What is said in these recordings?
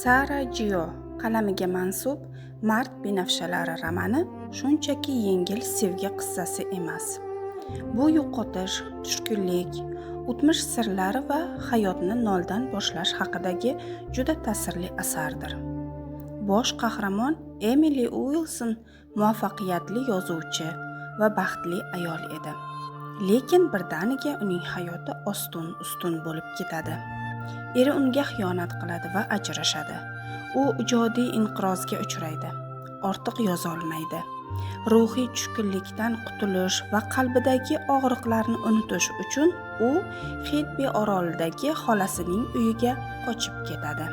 Sara Jio qalamiga mansub Mart binafshalari romani shunchaki yengil sevgi qissasi emas. Bu yo'qotish, tushkunlik, o'tmish sirlari va hayotni noldan boshlash haqidagi juda ta'sirli asardir. Bosh qahramon Emili Uilson muvaffaqiyatli yozuvchi va baxtli ayol edi. Lekin birdaniga uning hayoti ostin-ustun bo'lib ketadi. Eri unga xiyonat qiladi va ajrashadi. U ijodiy inqirozga uchraydi. Ortiq yozolmaydi. Ruhiy tushkunlikdan qutulish va qalbidagi og'riqlarni unutish uchun u Xitbi orolidagi xolasining uyiga qochib ketadi.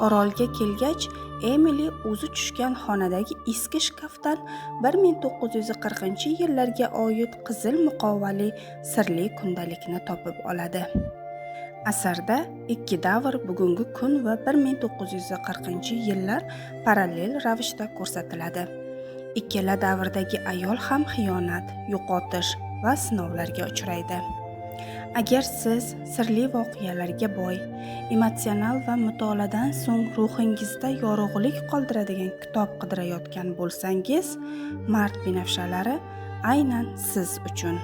Orolga kelgach, Emili o'zi tushgan xonadagi eski shkafdan 1940-yillarga oid qizil muqovali sirli kundalikni topib oladi. Asarda ikki davr, bugungi kun va 1940-yillar parallel ravishda ko'rsatiladi. Ikkala davrdagi ayol ham xiyonat, yo'qotish va sinovlarga uchraydi. Agar siz sirli voqealarga boy, emotsional va mutolaadan so'ng ruhingizda yorug'lik qoldiradigan kitob qidirayotgan bo'lsangiz, Mart binafshalari aynan siz uchun.